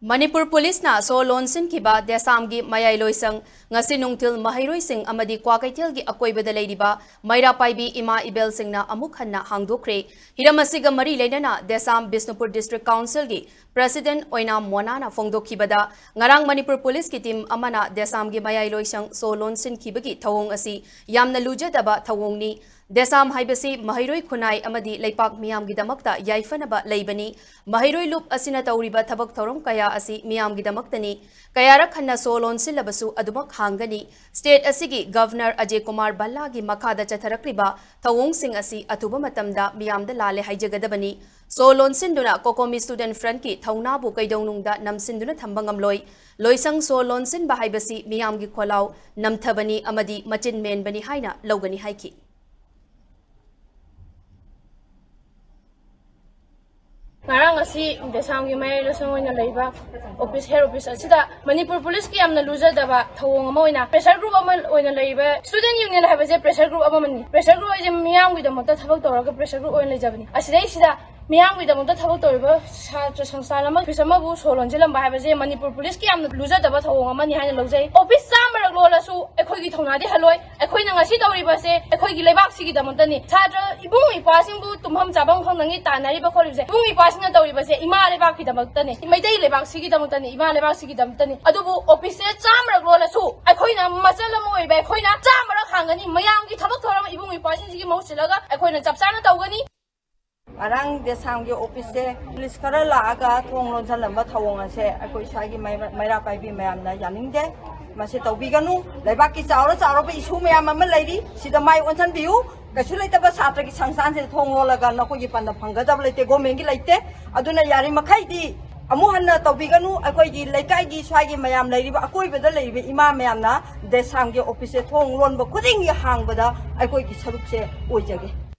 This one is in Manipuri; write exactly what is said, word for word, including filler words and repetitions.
ꯃꯅꯤꯄꯨꯔ ꯄꯨꯂꯤꯁꯅ ꯁꯣ ꯂꯣꯟꯁꯤꯟꯈꯤꯕ ꯗꯦꯁꯥꯝꯒꯤ ꯃꯌꯥꯏ ꯂꯣꯏꯁꯪ ꯉꯁꯤ ꯅꯨꯡꯊꯤꯜ ꯃꯍꯩꯔꯣꯏꯁꯤꯡ ꯑꯃꯗꯤ ꯀ꯭ꯋꯥꯀꯩꯊꯦꯜꯒꯤ ꯑꯀꯣꯏꯕꯗ ꯂꯩꯔꯤꯕ ꯃꯩꯔꯥ ꯄꯥꯏꯕꯤ ꯏꯃꯥ ꯏꯕꯦꯜꯁꯤꯡꯅ ꯑꯃꯨꯛ ꯍꯟꯅ ꯍꯥꯡꯗꯣꯛꯈ꯭ꯔꯦ꯫ ꯍꯤꯔꯝ ꯑꯁꯤꯒ ꯃꯔꯤ ꯂꯩꯅꯅ ꯗꯦꯁꯥꯝ ꯕꯤꯁꯅꯨꯄꯨꯔ ꯗꯤꯁꯇ꯭ꯔꯤꯛ ꯀꯥꯎꯟꯁꯤꯜꯒꯤ ꯄ꯭ꯔꯦꯁꯤꯗꯦꯟꯠ ꯑꯣꯏꯅꯥꯝ ꯃꯣꯅꯥꯅ ꯐꯣꯡꯗꯣꯛꯈꯤꯕꯗ, ꯉꯔꯥꯡ ꯃꯅꯤꯄꯨꯔ ꯄꯨꯂꯤꯁꯀꯤ ꯇꯤꯝ ꯑꯃꯅ ꯗꯦꯁꯥꯝꯒꯤ ꯃꯌꯥꯏ ꯂꯣꯏꯁꯪ ꯁꯣ ꯂꯣꯟꯁꯤꯟꯈꯤꯕꯒꯤ ꯊꯧꯑꯣꯡ ꯑꯁꯤ ꯌꯥꯝꯅ ꯂꯨꯖꯗꯕ ꯊꯧꯑꯣꯡꯅꯤ꯫ ꯗꯦꯁꯥꯝ ꯍꯥꯏꯕꯁꯤ ꯃꯍꯩꯔꯣꯏ ꯈꯨꯟꯅꯥꯏ ꯑꯃꯗꯤ ꯂꯩꯄꯥꯛ ꯃꯤꯌꯥꯝꯒꯤꯗꯃꯛꯇ ꯌꯥꯏꯐꯅꯕ ꯂꯩꯕꯅꯤ꯫ ꯃꯍꯩꯔꯣꯏ ꯂꯨꯞ ꯑꯁꯤꯅ ꯇꯧꯔꯤꯕ ꯊꯕꯛ ꯊꯧꯔꯝ ꯀꯌꯥ ꯑꯁꯤ ꯃꯤꯌꯥꯝꯒꯤꯗꯃꯛꯇꯅꯤ꯫ ꯀꯌꯥꯔꯛ ꯍꯟꯅ ꯁꯣ ꯂꯣꯟꯁꯤꯜꯂꯕꯁꯨ ꯑꯗꯨꯃꯛ ꯍꯥꯡꯒꯅꯤ꯫ ꯁ꯭ꯇꯦꯠ ꯑꯁꯤꯒꯤ ꯒꯚꯔꯅꯔ ꯑꯖꯦ ꯀꯨꯃꯥꯔ ꯚꯜꯂꯥꯒꯤ ꯃꯈꯥꯗ ꯆꯠꯊꯔꯛꯂꯤꯕ ꯊꯧꯑꯣꯡꯁꯤꯡ ꯑꯁꯤ ꯑꯊꯨꯕ ꯃꯇꯝꯗ ꯃꯤꯌꯥꯝꯗ ꯂꯥꯜꯂꯦ ꯍꯥꯏꯖꯒꯗꯕꯅꯤ꯫ ꯁꯣ ꯂꯣꯟꯁꯤꯟꯗꯨꯅ ꯀꯣꯀꯣꯃꯤ ꯁ꯭ꯇꯨꯗꯦꯟꯠ ꯐ꯭ꯔꯟꯠꯀꯤ ꯊꯧꯅꯥꯕꯨ ꯀꯩꯗꯧꯅꯨꯡꯗ ꯅꯝꯁꯤꯟꯗꯨꯅ ꯊꯝꯕ ꯉꯝꯂꯣꯏ꯫ ꯂꯣꯏꯁꯪ ꯁꯣ ꯂꯣꯟꯁꯤꯟꯕ ꯍꯥꯏꯕꯁꯤ ꯃꯤꯌꯥꯝꯒꯤ ꯈꯣꯜꯂꯥꯎ ꯅꯝꯊꯕꯅꯤ ꯑꯃꯗꯤ ꯃꯆꯤꯟ ꯃꯦꯟꯕꯅꯤ ꯍꯥꯏꯅ ꯂꯧꯒꯅꯤ ꯍꯥꯏꯈꯤ꯫ ꯉꯔꯥꯡ ꯑꯁꯤ ꯗꯦꯁꯥꯝꯒꯤ ꯃꯌꯥꯏ ꯂꯣꯏꯁꯪ ꯑꯣꯏꯅ ꯂꯩꯕ ꯑꯣꯐꯤꯁ, ꯍꯦꯗ ꯑꯣꯐꯤꯁ ꯑꯁꯤꯗ ꯃꯅꯤꯄꯨꯔ ꯄꯨꯂꯤꯁꯀꯤ ꯌꯥꯝꯅ ꯂꯨꯖꯗꯕ ꯊꯧꯑꯣꯡ ꯑꯃ ꯑꯣꯏꯅ, ꯄ꯭ꯔꯦꯁꯔ ꯒ꯭ꯔꯨꯞ ꯑꯃ ꯑꯣꯏꯅ ꯂꯩꯕ ꯁ꯭ꯇꯨꯗꯦꯟꯠ ꯌꯨꯅꯤꯌꯟ ꯍꯥꯏꯕꯁꯦ ꯄ꯭ꯔꯦꯁꯔ ꯒ꯭ꯔꯨꯞ ꯑꯃꯃꯛꯅꯤ꯫ ꯄ꯭ꯔꯦꯁꯔ ꯒ꯭ꯔꯨꯞ ꯍꯥꯏꯁꯦ ꯃꯤꯌꯥꯝꯒꯤꯗꯃꯛꯇ ꯊꯕꯛ ꯇꯧꯔꯒ ꯄ꯭ꯔꯦꯁꯔ ꯒ꯭ꯔꯨꯞ ꯑꯣꯏꯅ ꯂꯩꯖꯕꯅꯤ꯫ ꯑꯁꯤꯗꯩꯁꯤꯗ ꯃꯤꯌꯥꯝꯒꯤꯗꯃꯛꯇ ꯊꯕꯛ ꯇꯧꯔꯤꯕ ꯁꯥꯇ꯭ꯔ ꯁꯪꯁꯊꯥꯟ ꯑꯃ, ꯑꯣꯐꯤꯁ ꯑꯃꯕꯨ ꯁꯣ ꯂꯣꯟꯁꯤꯜꯂꯝꯕ ꯍꯥꯏꯕꯁꯦ ꯃꯅꯤꯄꯨꯔ ꯄꯨꯂꯤꯁꯀꯤ ꯌꯥꯝꯅ ꯂꯨꯖꯗꯕ ꯊꯧꯑꯣꯡ ꯑꯃꯅꯤ ꯍꯥꯏꯅ ꯂꯧꯖꯩ꯫ ꯑꯣꯐꯤꯁ ꯆꯥꯝꯃꯔꯛ ꯂꯣꯜꯂꯁꯨ ꯑꯩꯈꯣꯏꯒꯤ ꯊꯧꯅꯥꯗꯤ ꯍꯜꯂꯣꯏ꯫ ꯑꯩꯈꯣꯏꯅ ꯉꯁꯤ ꯇꯧꯔꯤꯕꯁꯦ ꯑꯩꯈꯣꯏꯒꯤ ꯂꯩꯕꯥꯛꯁꯤꯒꯤꯗꯃꯛꯇꯅꯤ꯫ ꯁꯥꯇ꯭ꯔ ꯏꯕꯨꯡ ꯏꯄ꯭ꯋꯥꯁꯤꯡꯕꯨ ꯇꯨꯝꯐꯝ ꯆꯥꯐꯝ ꯈꯪꯗꯉꯩ ꯇꯥꯟꯅꯔꯤꯕ ꯈꯣꯠꯂꯤꯕꯁꯦ ꯏꯕꯨꯡ ꯏꯄ꯭ꯋꯥꯁꯤꯡꯅ ꯇꯧꯔꯤꯕꯁꯦ ꯏꯃꯥ ꯂꯩꯕꯥꯛꯀꯤꯗꯃꯛꯇꯅꯤ, ꯃꯩꯇꯩ ꯂꯩꯕꯥꯛꯁꯤꯒꯤꯗꯃꯛꯇꯅꯤ, ꯏꯃꯥ ꯂꯩꯕꯥꯛꯁꯤꯒꯤꯗꯃꯛꯇꯅꯤ꯫ ꯑꯗꯨꯕꯨ ꯑꯣꯐꯤꯁꯁꯦ ꯆꯥꯝꯃꯔꯛ ꯂꯣꯜꯂꯁꯨ ꯑꯩꯈꯣꯏꯅ ꯃꯆꯜ ꯑꯃ ꯑꯣꯏꯕ ꯑꯩꯈꯣꯏꯅ ꯆꯥꯝꯃꯔꯛ ꯍꯥꯡꯒꯅꯤ꯫ ꯃꯌꯥꯝꯒꯤ ꯊꯕꯛ ꯊꯧꯔꯝ ꯏꯕꯨꯡ ꯏꯄ꯭ꯋꯥꯁꯤꯡꯁꯤꯒꯤ ꯃꯍꯨꯠ ꯁꯤꯜꯂꯒ ꯑꯩꯈꯣꯏꯅ ꯆꯞ ꯆꯥꯅ ꯇꯧꯒꯅꯤ꯫ ꯉꯔꯥꯡ ꯗꯦꯁꯥꯝꯒꯤ ꯑꯣꯐꯤꯁꯁꯦ ꯄꯨꯂꯤꯁ ꯈꯔ ꯂꯥꯛꯑꯒ ꯊꯣꯡ ꯂꯣꯟꯁꯤꯜꯂꯝꯕ ꯊꯧꯑꯣꯡ ꯑꯁꯦ ꯑꯩꯈꯣꯏ ꯁ꯭ꯋꯥꯏꯒꯤ ꯃꯩꯔꯥ-, ꯃꯩꯔꯥ ꯄꯥꯏꯕꯤ ꯃꯌꯥꯝꯅ ꯌꯥꯅꯤꯡꯗꯦ꯫ ꯃꯁꯤ ꯇꯧꯕꯤꯒꯅꯨ꯫ ꯂꯩꯕꯥꯛꯀꯤ ꯆꯥꯎꯔ ꯆꯥꯎꯔꯕ ꯏꯁꯨ ꯃꯌꯥꯝ ꯑꯃ ꯂꯩꯔꯤ, ꯁꯤꯗ ꯃꯥꯏ ꯑꯣꯟꯁꯤꯟꯕꯤꯌꯨ꯫ ꯀꯩꯁꯨ ꯂꯩꯇꯕ ꯁꯥꯇ꯭ꯔꯒꯤ ꯁꯪꯁꯊꯥꯟꯁꯤꯗ ꯊꯣꯡ ꯂꯣꯜꯂꯒ ꯅꯈꯣꯏꯒꯤ ꯄꯟꯗ ꯐꯪꯒꯗꯕ ꯂꯩꯇꯦ, ꯒꯣꯔꯃꯦꯟꯒꯤ ꯂꯩꯇꯦ꯫ ꯑꯗꯨꯅ ꯌꯥꯔꯤꯃꯈꯩꯗꯤ ꯑꯃꯨꯛ ꯍꯟꯅ ꯇꯧꯕꯤꯒꯅꯨ꯫ ꯑꯩꯈꯣꯏꯒꯤ ꯂꯩꯀꯥꯏꯒꯤ ꯁ꯭ꯋꯥꯏꯒꯤ ꯃꯌꯥꯝ ꯂꯩꯔꯤꯕ, ꯑꯀꯣꯏꯕꯗ ꯂꯩꯔꯤꯕ ꯏꯃꯥ ꯃꯌꯥꯝꯅ ꯗꯦꯁꯥꯝꯒꯤ ꯑꯣꯐꯤꯁꯁꯦ ꯊꯣꯡ ꯂꯣꯟꯕ ꯈꯨꯗꯤꯡꯒꯤ ꯍꯥꯡꯕꯗ ꯑꯩꯈꯣꯏꯒꯤ ꯁꯔꯨꯛꯁꯦ ꯑꯣꯏꯖꯒꯦ꯫